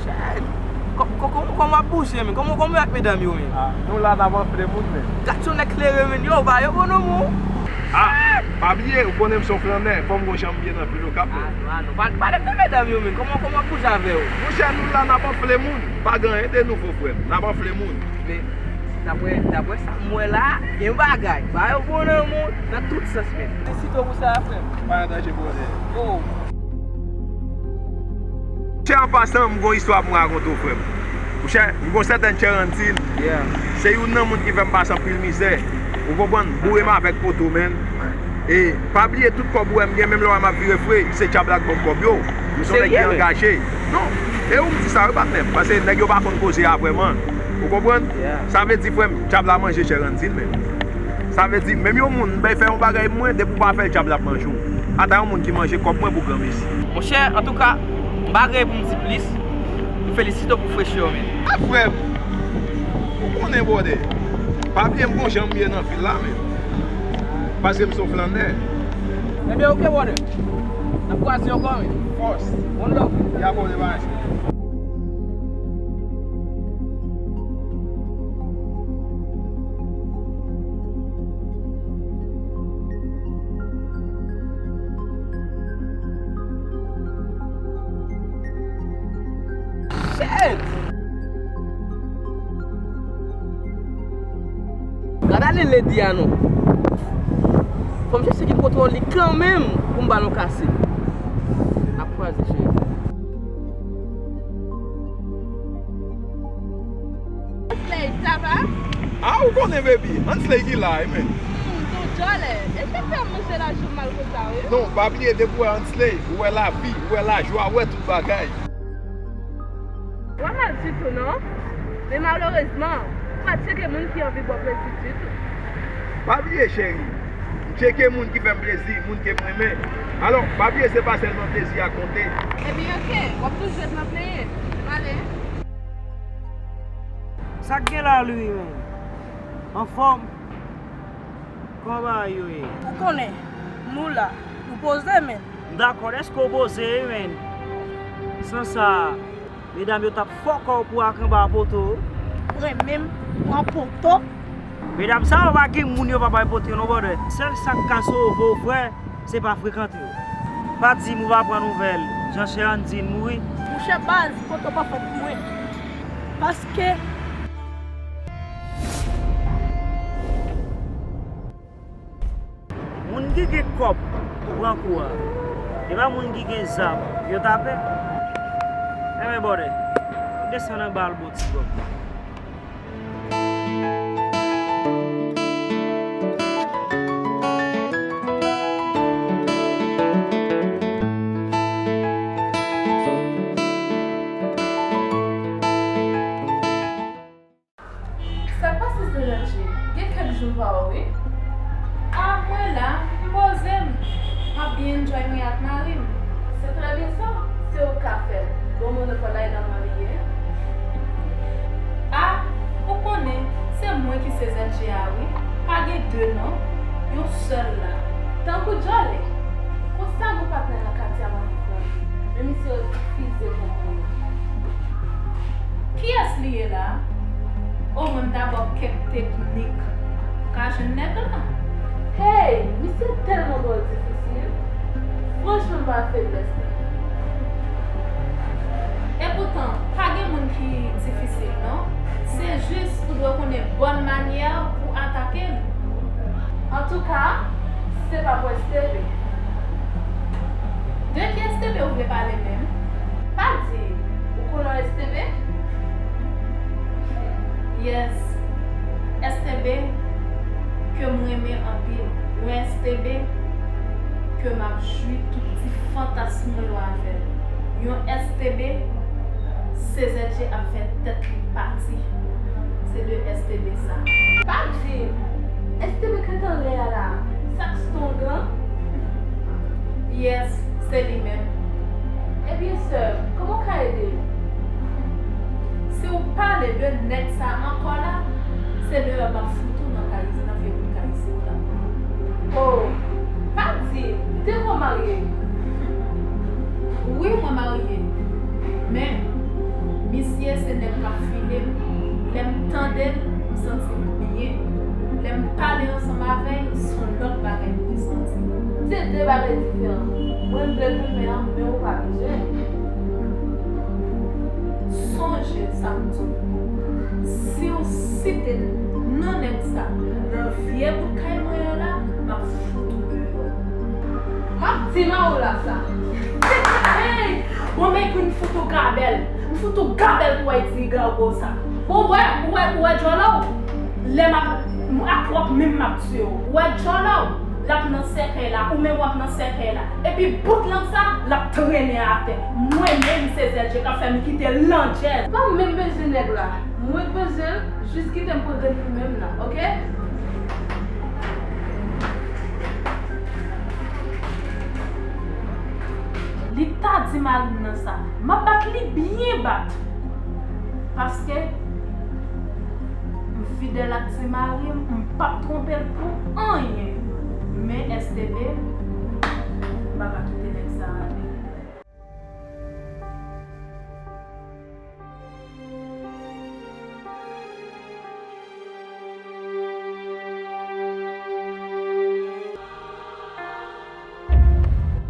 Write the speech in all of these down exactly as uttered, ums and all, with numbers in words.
Shit. Kò-, kò-, kòman, kòman w ap bouje, men? Kòman, kòman w ak medam yo, men? Ah, nou la, n ap anfle moun, men. Gad yon nèg klere, men. Yo, ba yo bon non, mon. Ah, pa bliye, ou konnen m se yon flannè. Fò m gon jan m ye nan vil Okap, men. Ah, non, ah, non. Pa, pale m de medam yo, men. Kòman, kòman w ap bouje avè yo? Monchè, nou la, n ap anfle moun. Pa gen anyen de nouvo, frè m. N ap anfle moun. Men, daprè, daprè sa m wè la, gen bagay. Ba yo bon nan moun, nan tout sans, men. Felisite w pou sa, frè m. Pa nan danje, brother. Oh. Chè, an pasan, m gon istwa pou m rakonte w, frè m. Monchè, m gon sètèn Chè Randin. Yeah. Se youn nan moun ki fè m pase anpil mizè. Ou konprann? Boure m avèk poto, men. E pa bliye tout kòb ou wè m gen, menm lè w wè m ap vire fre, se djab la k ban m kòb yo. M se yon nèg ki angaje. Non, e ou m di sa wi, patnè m, paske nèg yo pa konn koze a vrèman. Ou konprann? Yeah. Sa vle di, frè m, djab la manje Chè Randin, men. Sa vle di, menm yon moun, m bay fè yon bagay pou mwen, depi w pa fè l, djab la ap manje w. Ata yon moun ki manje kòb mwen pou granmesi. Monchè, antouka, m pa gen pou m di plis. M felisite w pou frechi w, men. Ah, frè m, ou konnen, brother. Pa bliye m gon jan m ye nan vil la, men. Paske m se yon flannè. Ebyen, oke, brother. N ap kwaze ankò, men. Fòs. One love. Ya, brother, bye. Shit! Gad ale lady a non. Fò m chèche ki kote w li kanmenm pou m ba l yon kase. N ap kwaze, cheri. Slay, ça va? Ah, ou konnen, baby. Ansley ki la, wi, men. Hmm, tou djòlè. Enspektè, manje la jou mal konsa, wi. Non, pa bliye, depi w wè Ansley, ou wè lavi, ou wè lajwa, ou wè tout bagay. Ou pa mal ditou, non. Men malerezman, ou pa tcheke moun ki anvi ba w plezi ditou. Pa bliye, cheri. M tcheke moun ki fè m plezi, moun ke m renmen. Alò, pa bliye se pa sèlman plezi a k konte. Ebyen, oke, w ap toujou ret nan plenyen. M ale. Sa k gen la, Louis, menm? Anfòm? Kòman bagay yo ye? Ou konnen, nou la, nou poze, menm. M dakò, èske w poze, menm? San sa, medam yo t ap fè kò w pou ak anba poto. Mwen menm, pran poto. Medam sa yo pa gen moun yo pa bay poto non, brother. Sèl sa k ka sove w, frè, se pa frekante yo. Pa di m ou pa pran nouvèl Jean Cherandine mouri. Monchè baz, poto pa fèt pou mwen. Paske Moun ki gen kòb pran kou a. E pa moun ki gen zam yo tape. Enben, brother, desann anba al ba w ti kòb. Sa k pase, Sezè Dje? Gen kèk jou m pa wè w, wi. A, mwen la, m poze m. M ap byen enjoy mwen ak mari m. Se trè byen sa, se ou k ka fè l. Bon, mwen nan kò la e nòmal li ye. A, ou konnen, se mwen ki Sezè Dje a, wi. Pa gen de non, yon sèl la. Tankou djòlè. Konsa gon patnè nan katye a m anvi pran li. Men misye refize konprann. Kiyès li ye la? O, mwen m ta ba w kèk teknik. Ou ka jwenn nèg la. Hey, misye tèlman ba w difisil. Franchman, m pa wè feblès li. Epoutan, pa gen moun ki difisil, non. Se jis ou dwe konnen bòn manyè pou atake l. Antouka, se pa pou S T B. De ki S T B ou vle pale menm? Pa di, ou konnen yon S T B? Yes, S T B ke m renmen anpil. Yon S T B ke m ap jwi tout ti fantasm mwen yo avè l. Yon S T B, Sezè Dje ap fè tèt li pati. Se de S T B sa. Pa di m, S T B k ret anlè a la, Saxton Gang? Yes, se li menm. Ebyen, sè m, kòman w ka ede m? Si w pale de nèg sa ankò la, se deyò m ap fout ou nan kay, nan figi kay isi w la. O, pa di m, te ko marye? Wi, mwen marye. Men, Misye se nèg k ap file m. Lè m tande l, m santi m byen. Lè m pale ansanm avè l, s on lòt bagay m resanti. Se de bagay diferan. Mwen, m vle plimen an, men ou pa bezwen. Sonje sa m di w. Si w site non nèg sa nan vye bout kay mwen an la, m ap fout ou deyò. M ap di Maoula sa. Hey! Bon, men m fout ou gabèl. M fout ou gabèl pou w di gago sa. Ou wè, ou wè, ou wè djòlè w? Lè m ap, m ap pwòp menm m ap tiye w. Ou wè djòlè w? L ap nan sèkèy la, ou menm w ap nan sèkèy la. Epi bout lang sa, l ap trennen atè. Mwen menm, se Z J k ap fè m kite landjèz. Pa menm bezwen nèg la. Mwen k bezwen l, jis kite m pran grenn plimen m nan, oke? Li ta di mari m nan sa, m ap bat li byen bat. Paske m fidèl ak ti mari m, m p ap twonpe l pou anyen. Men S T B, m pa ka kite nèg sa ale.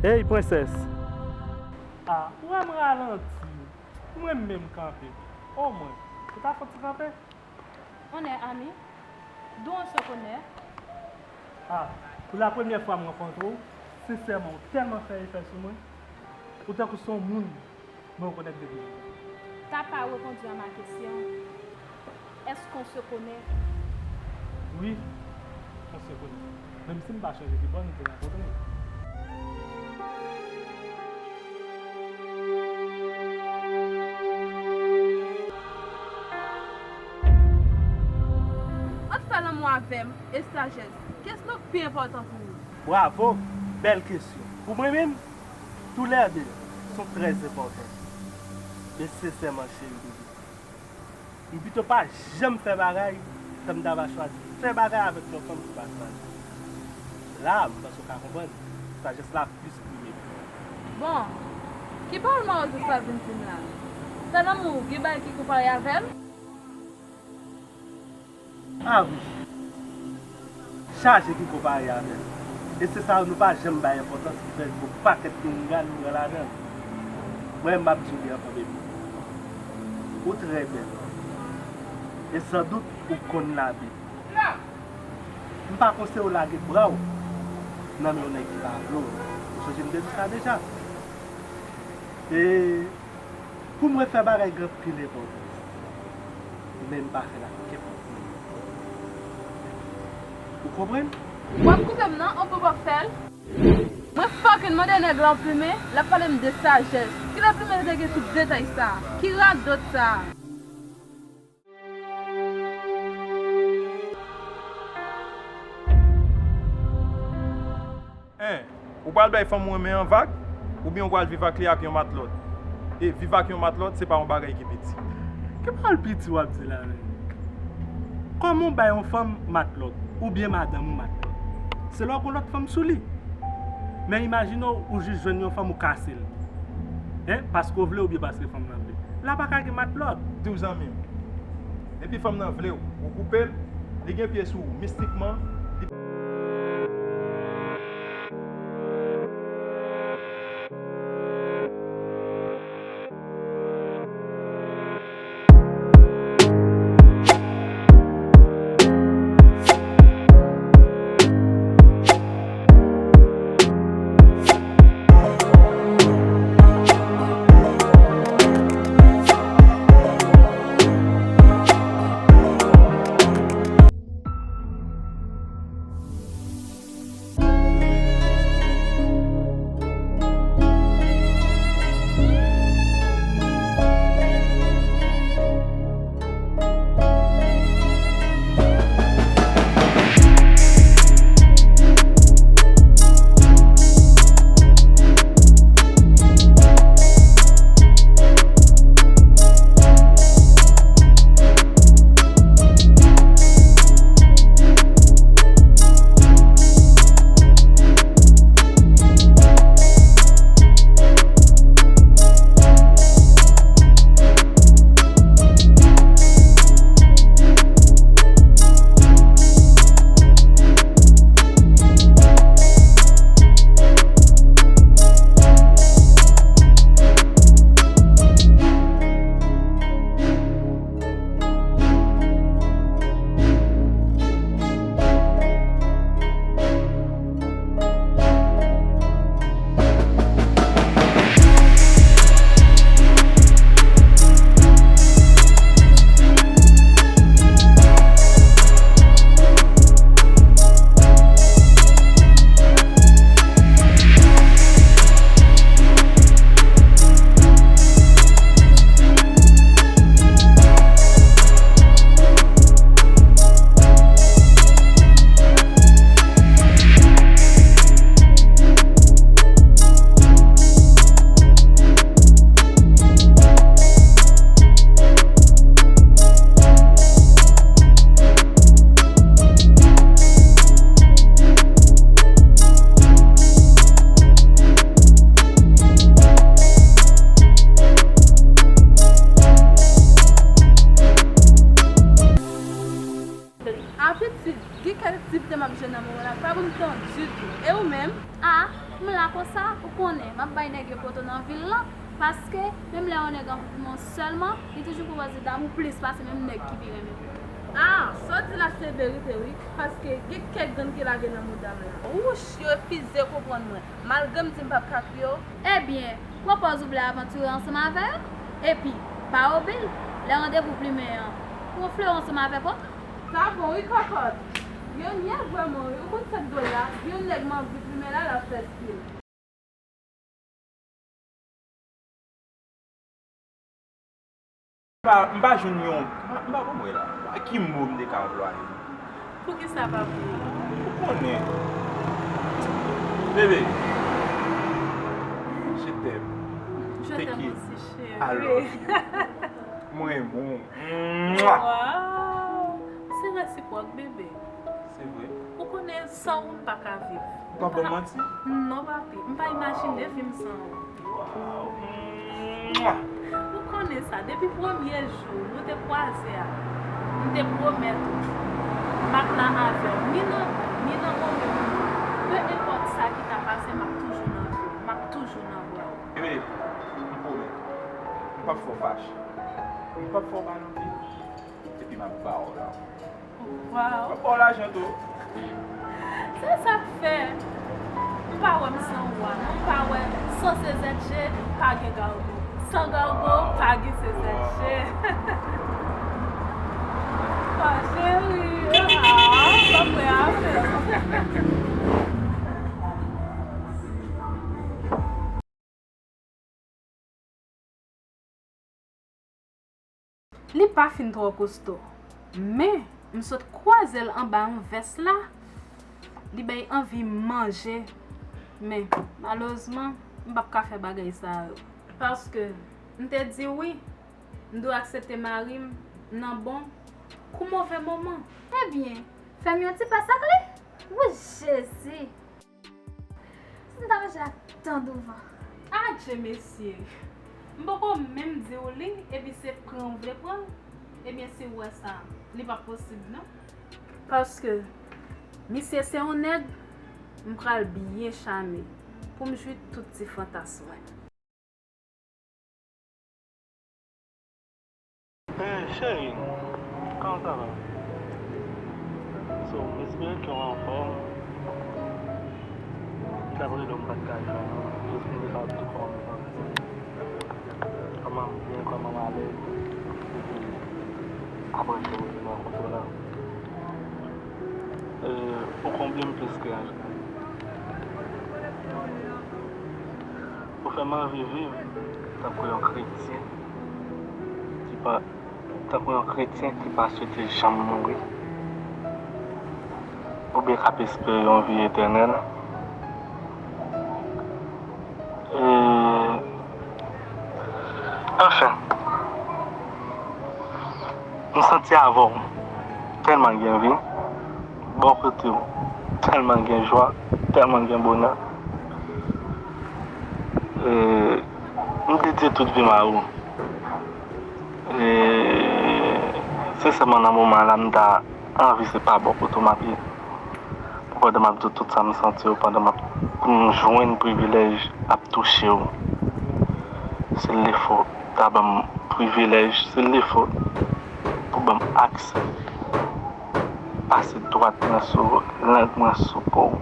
Ey, prensès! A, ou wè m ralanti. Mwen menm kanpe. O mwen, ou ta fouti kanpe? On est amis, d'où on se connaît. A, pou la premyè fwa m rankontre w, sensèman, ou tèlman fè efè sou mwen. Ou tankou se yon moun mwen rekonèt depi lontan. T'as pas répondu à ma question. Est-ce qu'on se connaît? Oui, on se connaît. Menm si m pa chonje ki bò nou te rankontre. Ant fè lanmou avè m e sajès, kiyès ki pi enpòtan pou ou? Bravo! Bèl kesyon. Pou mwen menm, toulède sont très importants. Men sensèman, cheri bebe, m pito pa janm fè bagay, tan m ta va chwazi fè bagay avèk yon fanm ki pa sajès. La, m panse w ka konprann, sajès la plis prime. Bon, ki pawòl mawozis la vin di m la? Fè lanmou, gen bagay ki konpare avè l? A wi. Chaje ki konpare avè l. E se sa nou pa janm bay enpòtans ki fè gon pakèt piringa nou pran ladan l. Mwen, m ap di w li anfòm epi ou trè bèl. E san dout, ou konn Labib. M pa konseye w lage bra w nan men yon nèg ki pa vle w. Ou sonje m te di sa deja. E pou mwen fè bagay gen anpil enpòtans, men m pa fè l ak kenpòt moun. Ou konprann? W ap koupe m nan, ou p ap fè l. Mwen fucking mande nèg la yon plimen, l ap pale m de sajès. Kilè plimen te gen tout detay sa? Ki radòt sa? En, ou pral bay fanm ou renmen an vag, oubyen ou pral viv ak li ak yon matlòt? E viv ak yon matlòt, se pa yon bagay ki piti. Ki pawòl piti w ap di la menm? Kòman w bay yon fanm matlòt, oubyen madanm ou matlòt? Se lè w gon lòt fanm sou li. Men imajine w, ou jis jwenn yon fanm, ou kase l. En, paske w vle oubyen paske fanm nan vle? La pa ka gen matlòt. Di w zanmi w. Depi fanm nan vle w, ou koupe l, li gen pye sou ou mistikman, li Pa konn tan ditou. E ou menm? A, m la konsa, ou konnen, m ap bay nèg yo poto nan vil lan, paske menm lè yon nèg anvi pou mwen sèlman, li toujou pwopoze damou plis pase menm nèg ki pi renmen m. A, sa w di la se verite wi, paske gen kèk grenn ki lage nan mouda m la. Wouch, yo refize konprann mwen. Malgre m di m p ap ka kriye w. Ebyen, pran pòz ou vle avantire ansanm avè yo. Epi, pa oblil, lè randevou plimen an, pran flè ansanm avè poto. Sa bon wi kòkòt. Yo nyè vrèman wi, ou konn sèt dwòl la, gen yon nèg m anvi plimen la, l ap fè stil. M pa, m pa jwenn yon, m pa, m pa konprann la. Ki mo m te ka anplwaye? Poukisa pa vle? Ou konnen. Bebe, je t'aime. Je t'aime aussi, chérie. I love you. Mwen renmen w. Mwah! Waw! Se resipwòk, bebe. Se vre. Ou konnen, san ou m pa ka viv. Ou p ap ban m manti? Non, papi. M pa imajine vi m san ou. Waw! Mwah! Ou konnen sa, depi premye jou nou te kwaze a, m te pwomèt ou, m ap la avè w, ni nan bon, ni nan move moman. Pe enpòt sa ki ta pase, m ap toujou nan vi w, m ap toujou nan bra w. Bebe, m pwomèt, m p ap fè w fache. M p ap fè w ba nan pye. Epi m ap ba w la. Waw. M ap ba w lajan tou. Se sa k fè m pa wè m san ou a non, m pa wè san C Z G pa gen Gargo. San Gargo pa gen C Z G. Waw, cheri. Ah, pa prè afè. Li pa fin twò kosto, men m sot kwaze l anba yon vès la, li bay anvi manje, men malerezman, m p ap ka fè bagay sa yo. Paske m te di wi, m dwe aksepte mari m nan bon kou move moman. Ebyen, fè m yon ti pas ak li? Wi, Jezi! Si m ta manje ak tan douvan. Adje mesye! M poko menm di w li, epi se pran w vle pran l? Ebyen, si w wè sa, li p ap posib non. Paske misye se yon nèg, m pral byen chame pou m jwi tout ti fantas mwen. Hey, chérie, comment ça va? So, m espere ke w anfòm. M ta vle di w m pa t ka jwenn ou, jis pou m te ka di w kòman m santi m. Kòman m byen, kòman m alèz, epi apre ke m vin rankontre w la. Euh, ou konble m plis ke aje. Ou fè m anvi viv tankou yon kretyen ki pa, tankou yon kretyen ki pa swete janm mouri, oubyen k ap espere yon vi etènèl. E, anfen, m santi avè w tèlman gen vi, bò kote w tèlman gen jwa, tèlman gen bonè. E, m dedye tout vi m a ou. E, sensèman, nan moman an la, m ta anvi se pa bò kote w m ap ye. Pandan m ap di w tout sa m santi yo, pandan m ap, pou m jwenn privilèj ap touche w. Se lefò ta ban m privilèj, se lefò pou ban m aksè pase dwat mwen sou lang mwen sou po w,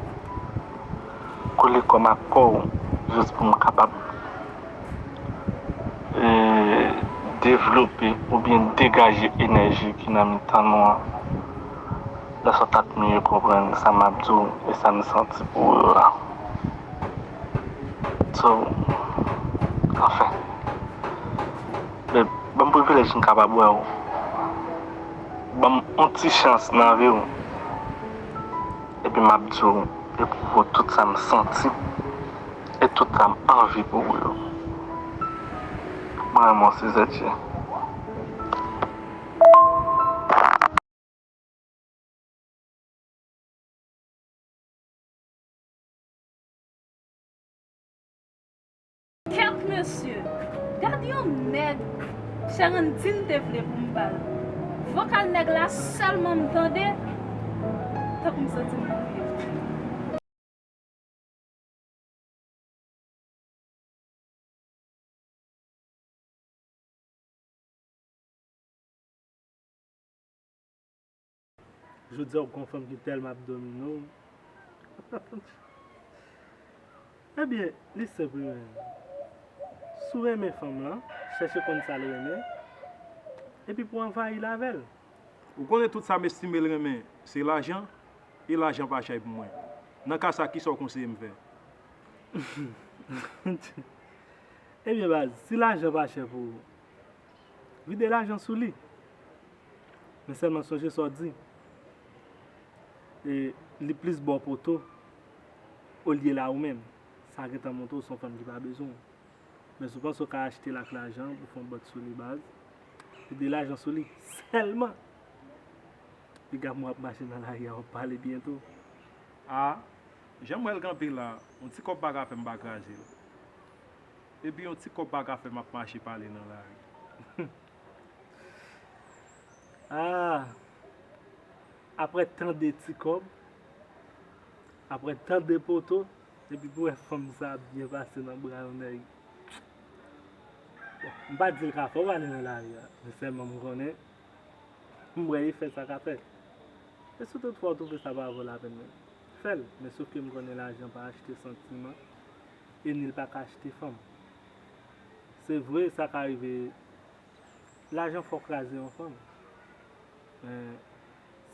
kole kò m ak kò w, jis pou m kapab e, devlope oubyen degaje enèji ki nan mitan nou an, lè sa w t ap miye konprann sa m ap di w e sa m santi pou ou yo a. So, anfen, babe, ban m privilèj m kapab wè w. Ban m yon ti chans nan vi w. Epi m ap di w, epwouve w tout sa m santi. E tout sa m anvi pou ou yo. Mwen renmen w, C Z G. Kèt mesye, gad yon nèg, Cherandine te vle pou m ba l. Vokal nèg la sèlman m tande, tankou m santi m mouri. Jodi a w gon fanm ki tèlman ap domine w. Ebyen, li senp wi menm. Si w renmen fanm lan, chèche konn sa l renmen, epi pou w anvayi l avè l. Ou konnen tout sa m estime l renmen, se lajan, e lajan pa chay pou mwen. Nan ka sa, kisa w konseye m fè? Ebyen baz, si lajan pa chè pou ou, vide lajan sou li. Men sèlman sonje sa w di. E li plis ba w poto olye la ou menm. Sa gentan montre w se yon fanm ki pa bezwen w. Men si w panse w ka achte l ak lajan pou fè yon bòt sou li baz, vide lajan sou li sèlman. Piga m w ap mache nan lari a, w ap pale byen tou. A, jan m wè l kanpe la, yon ti kòb pa ka fè m pa kraze l. Epi yon ti kòb pa ka fè m ap mache pale nan lari. A, apre tan de ti kòb, apre tan de poto, epi pou wè fanm sa ap byen pase nan bra yon nèg. Bon, m pa di l ka fè w ale nan lari a, men sèlman m konnen, m wè e fè sa ka fèt. E si toutfwa w twouve sa pa vo lapèn menm, fè l, men sof ke m konnen lajan pa achte santiman, e ni l pa ka achte fanm. Se vre, sa ka rive, lajan fè w kraze yon fanm. Men,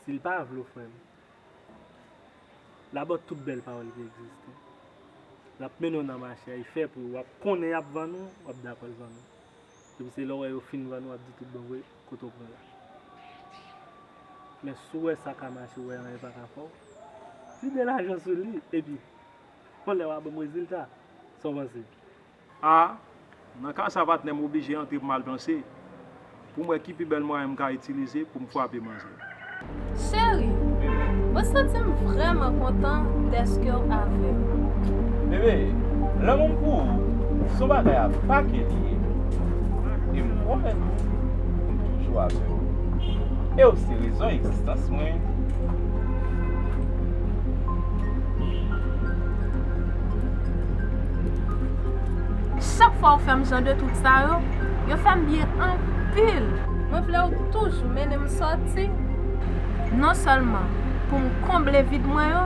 si l pa vle w, frè m, l ap ba w tout bèl pawòl ki egziste. L ap mennen w nan mache a, e fè pou w ap konnen y ap vann ou, w ap dakò l vann ou. Epi se lè w wè yo fin vann ou, w ap di tout bon vre, kote w pran la. Men si w wè sa ka mache, w wè anyen pa ka fè w, vide lajan sou li, epi yon lè w a ban m rezilta. Sa w panse? A, nan ka sa patnè m oblije antre pou m al panse, pou m wè ki pi bèl mwayen m ka itilize pou m frape manzè. Cheri, mwen santi m vrèman kontan dèske w avè m. Bebe, lanmou m pou ou, se yon bagay a pakè li ye. E m pwomèt ou, m toujou avè w. E w se rezon egzistans mwen. Chak fwa w fè m jan de tout sa yo, yo fè m byen anpil. Mwen vle w toujou mennen m sòti. Non sèlman pou m konble vid mwen yo,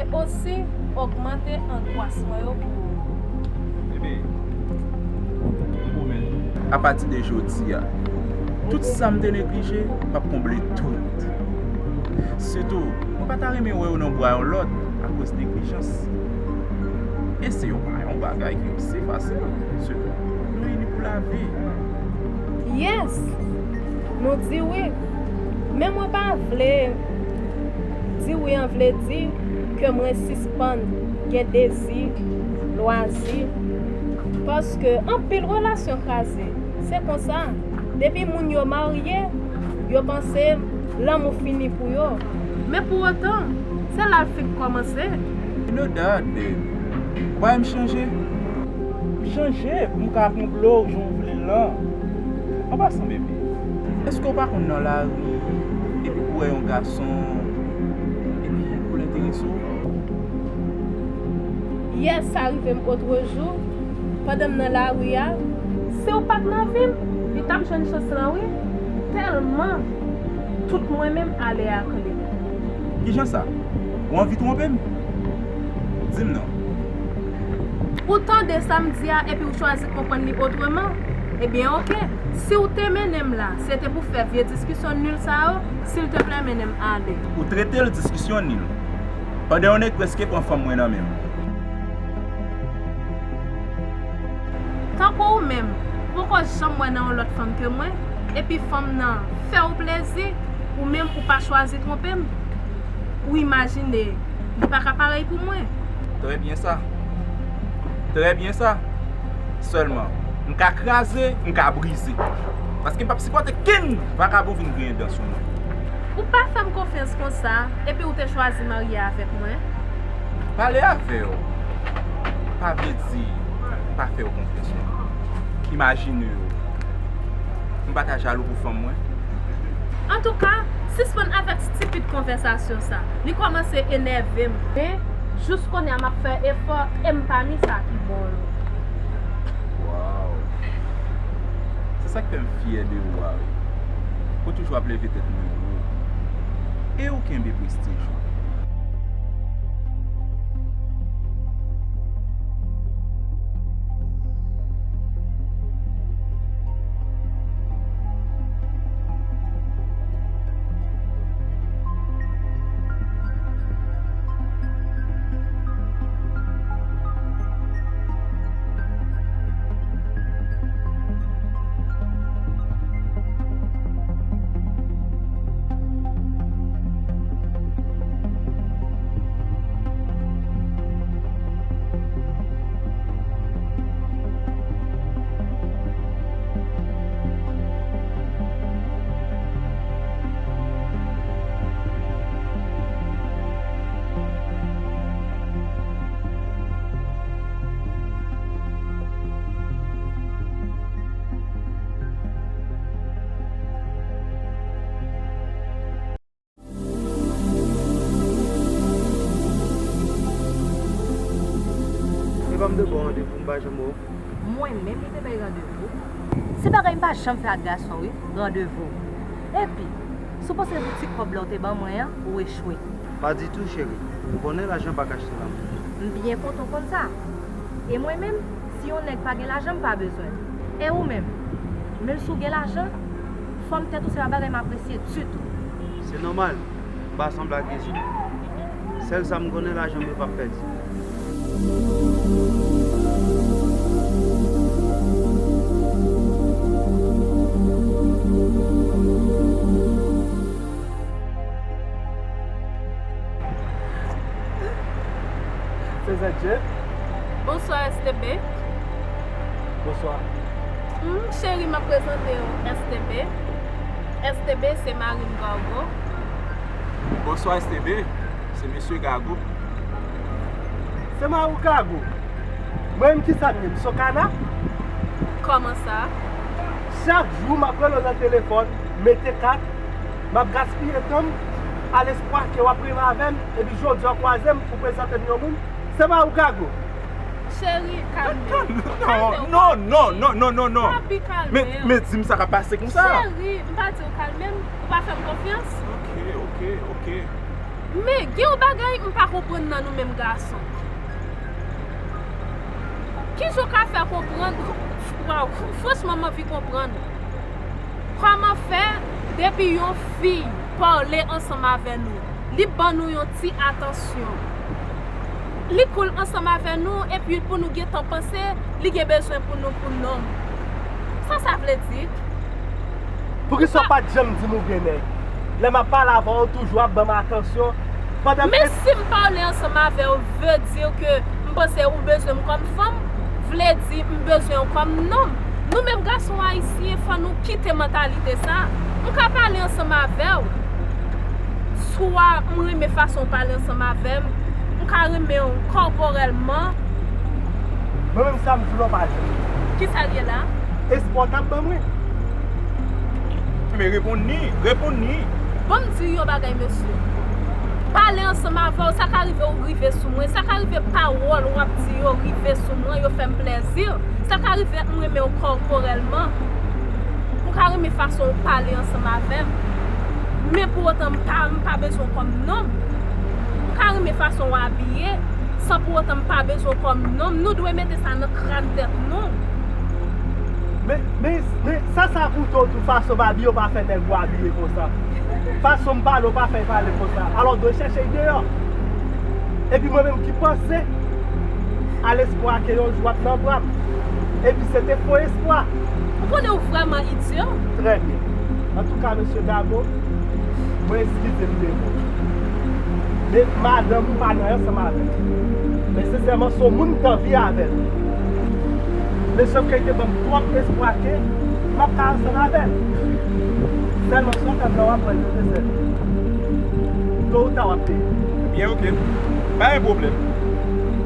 e osi ogmante angwas mwen yo pou ou. Bebe, m pwomèt ou, apati de jodi a, tout sa m te neglije, m ap konble tout. Sitou, mwen pa ta renmen wè w nan bra yon lòt akoz neglijans. E se yon, pa yon bagay ki osi fasil, sitou nou ini pou lavi. Yes! Nou di wi. Men mwen pa vle di wi an vle di ke mwen sispann gen dezi, lwazi. Paske anpil relasyon kraze. Se konsa, depi moun yo marye, yo panse lanmou fini pou yo. Men pou otan, se la l fenk kòmanse. You know that, babe. Ou pa wè m chanje? M chanje pou m ka konble w jan w vle l lan. An pasan, bebe, èske w pa konn nan lari, epi ou wè yon gason, epi ou l enterese w? Yè, sa rive m otrejou, pandan m nan lari a, si w pa t nan vi m, li t ap jwenn chans lan wi, tèlman tout mwen menm ale ak li. Kijan sa? Ou anvi twonpe m? Di m non. Ou tande sa m di a epi w chwazi konprann li otreman? Ebyen, oke. Si w te mennen m la, se te pou fè vye diskisyon nil sa yo, silteplè, mennen m ale. Ou trete l diskisyon nil, pandan yon nèg prèske pran fanm mwen nan men m. Tankou ou menm, ou poko janm wè nan yon lòt fanm ke mwen, epi fanm nan fè w plezi, ou menm ou pa chwazi twonpe m. Ou imajine, li pa ka parèy pou mwen. Trè byen sa. Trè byen sa. Sèlman, m ka kraze, m ka brize. Paske m p ap sipòte kenn vakabon vin griyen dan sou mwen. Ou pa fè m konfyans konsa, epi ou te chwazi marye avèk mwen? Pale avè w pa vle di m pa fè w konfyans non. Imajine w, m pa ta jalou pou fanm mwen? Antouka, sispann avèk stipid konvèsasyon sa. Li kòmanse enève m. Men, jis kounye a m ap fè efò e m pa mi sa ki bon yo. Waw! Se sa k fè m fyè de ou a wi. Ou toujou ap leve tèt mwen wo. e ou kenbe prestij ou. Epa m te ba w randevou, m pa janm wè w. Mwen menm li te bay randevou? Se bagay m pa janm fè ak gason wi, randevou. Epi, si w panse se ti kòb la w te ban mwen an, ou echwe. Pa ditou, cheri. Ou konnen lajan pa ka achte lanmou. M byen kontan w konn sa. E mwen menm, si yon nèg pa gen lajan, m pa bezwen l. E ou menm? Menm si w gen lajan, fòm tèt ou se pa bagay m apresye ditou. Se nòmal. M pa sanble ak Dezi. Sèl sa m konnen, lajan m yo p ap pèdi. Se Zedje. Bonswa, S T B. Bonswa. Hmm, cheri, m ap prezante w, S T B. S T B se mari m, Gago. Bonswa, S T B. Se mesye Gago. Se mari w, Gago? Mwen menm, kisa m ye? M se yon kana? Kòman sa? Chak jou, m ap rele w nan telefòn, mete kat, m ap gaspiye tan m, a lespwa ke w ap renmen avè m, epi jodi a w kwaze m, ou prezante m yon moun. Se mari w, Gago? Cheri, kalme w. Kalme w. Non, non, non, non, non, non. Papi, kalme w. Men, men di m sa k ap pase konsa. Cheri, m pa di w kalme m, ou pa fè m konfyans. Ok, ok, ok. Men, gen yon bagay m pa konprann nan nou menm gason. Kijan w ka fè konprann, waw, franchman, m anvi konprann. Kòman fè, depi yon fi pale ansanm avè nou, li ban nou yon ti atansyon, li cool ansanm avè nou, epi pou nou gentan panse li gen bezwen pou nou, pou nonm? Sa sa vle di? Poukisa w pa t janm di m ou gen nèg? Lè m ap pale avè w, ou toujou ap ban m atansyon. Pandan... Men si m pale ansanm avè w, vle di ke m panse ou bezwen m kòm fanm, vle di m bezwen w kòm nonm. Nou menm gason ayisyen, fò nou kite mantalite sa. M ka pale ansanm avè w. Swa m renmen fason w pale ansanm avè m, m ka renmen w kòporèlman. Mwen menm sa m di w la w pa jwenn. Kisa l ye la? Espwa w t ap ban mwen. Men reponn li, reponn li. Ban m di yon bagay, mesye. Pale ansanm avè w, sa ka rive ou rive sou mwen, sa ka rive pawòl w ap di yo rive sou mwen, yo fè m plèzi. Sa ka rive m renmen w kòporèlman. M ka renmen fason w pale ansanm avè m. Men pou otan m pa, m pa bezwen w kòm nonm. M ka renmen fason w abiye, san pou otan m pa bezwen w kòm nonm. Nou dwe mete sa nan kràn tèt nou. Men, men, men, sa, sa koute w tou, fason m abiye w pa fè nèg ou abiye konsa. Fason m pale w pa fè pale konsa. Alò, w dwe chèche l deyò. Epi mwen menm ki panse a lespwa ke yon jou w ap nan bra m. Epi se te fo espwa. Ou konnen ou vrèman idyo. Trè byen. Antouka, mesye Gago, mwen eskize m devan w. Men madanm ou pa nan ansanm avè m. Men sensèman, se yon moun m t anvi avè l. Men sòf ke li te ban m twòp espwa ke m ap ka ansanm avè l. Sèlman, sa w fè m la, w ap wè l, se sèl. To ou ta, w ap peye. Byen, oke. Pa gen pwoblèm.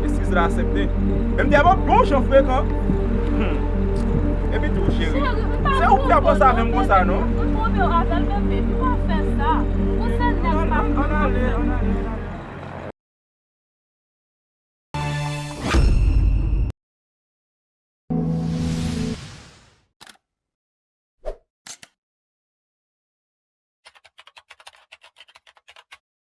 Eskiz la aksepte. Men m te ap bon jan frekan. Hmm. Epi tou, cheri. Cheri, m pa... Se ou ki ap panse avè m konsa, non? M twonpe w avè l, bebe.